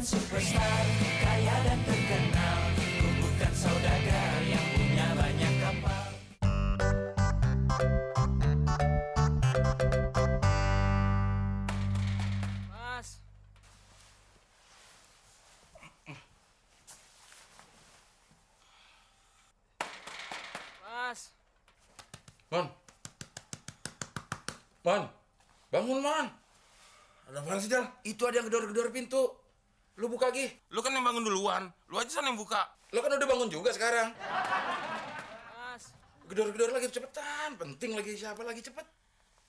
superstar, kaya dan terkenal. Ku bukan saudagar yang punya banyak kapal. Mas. Mas. Mon. Mon. Bangun, Mon. Ada apaan sih, Del? Itu ada yang gedor-gedor pintu. Lu buka, Gi. Lu kan yang bangun duluan. Lu aja sana yang buka. Lu kan udah bangun juga sekarang. Mas. Gedor-gedor lagi, cepetan. Penting lagi, siapa lagi, cepet.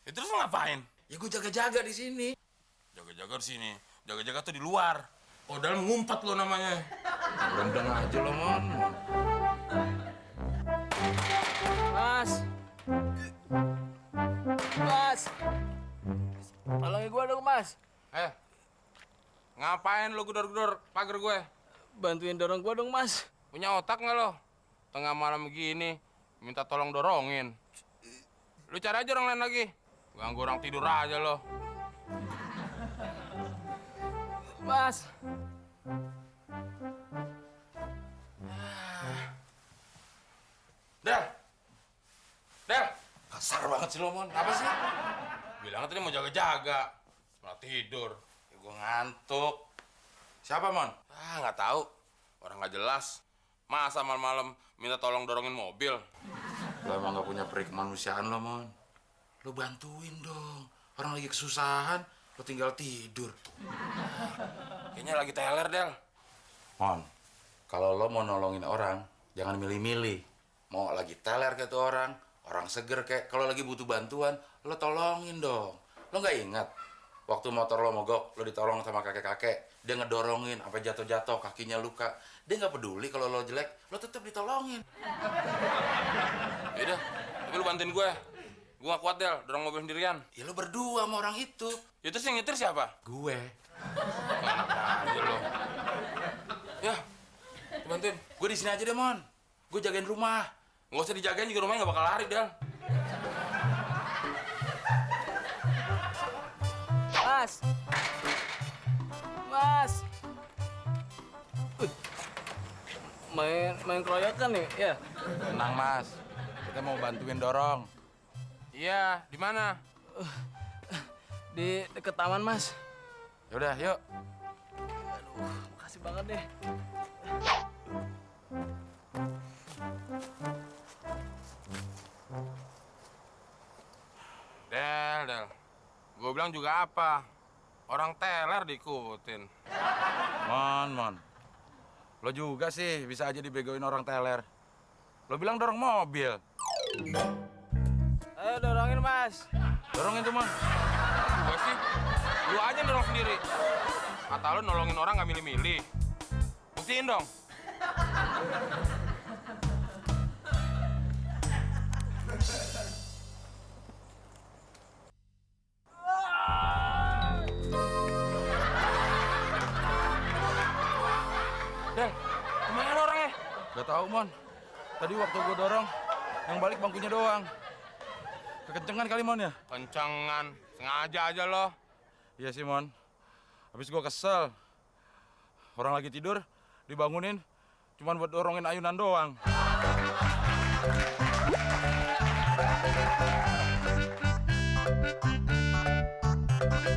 Ya terus lu ngapain? Ya gue jaga-jaga di sini. Jaga-jaga di sini. Jaga-jaga tuh di luar. Oh, dalam ngumpat lo namanya. Rendang aja lo, Mon. Mas. Mas. Tolongin gua dong, Mas. Ngapain lu gedor-gedor pagar gue? Bantuin dorong gua dong, Mas. Punya otak nggak lo? Tengah malam begini, minta tolong dorongin. Lu cari aja orang lain lagi. Ganggu orang tidur aja lo. Mas. Del! Del! Kasar banget sih lo, Mon. Apa sih? Bilangnya tadi mau jaga-jaga. Malah tidur. Ya, gue ngantuk. Siapa, Mon? Nggak tahu. Orang nggak jelas. Masa malam-malam minta tolong dorongin mobil? Lo emang gak punya peri kemanusiaan lo, Mon. Lo bantuin dong. Orang lagi kesusahan, lo tinggal tidur. Kayaknya lagi teler, Del. Mon, kalau lo mau nolongin orang, jangan milih-milih. Mau lagi teler kayak tuh orang seger kayak, kalau lagi butuh bantuan, lo tolongin dong. Lo nggak ingat, waktu motor lo mogok, lo ditolong sama kakek-kakek, dia ngedorongin, sampai jatuh-jatuh, kakinya luka. Dia nggak peduli kalau lo jelek, lo tetap ditolongin. Yaudah, tapi lu bantuin gue. Gue gak kuat, Del, dorong mobil sendirian. Ya lo berdua sama orang itu. Ya terus yang nyetir siapa? Gue. Enak aja lo. Ya, lu bantuin. Gue di sini aja deh, Mon. Gue jagain rumah. Nggak usah dijagain juga, rumahnya nggak bakal lari, Del. Mas. Mas. Main keroyokan nih, ya? Tenang, Mas. Kita mau bantuin dorong. Iya, di mana? Di deket taman, Mas. Yaudah, yuk. Makasih banget deh. Del. Gue bilang juga apa? Orang teler diikutin. Mon. Lo juga sih bisa aja dibegoin orang teler. Lo bilang dorong mobil. Ayo dorongin, Mas. Dorongin tuh, Mon. Gue sih, lu aja yang dorong sendiri. Kata lu nolongin orang nggak milih-milih. Buktiin dong. Del, kemana orangnya? Gak tahu, Mon. Tadi waktu gue dorong, yang balik bangkunya doang. Kekencengan kali, Mon, ya? Kencengan, sengaja aja lo. Iya sih, Mon. Habis gue kesel. Orang lagi tidur, dibangunin, cuman buat dorongin ayunan doang.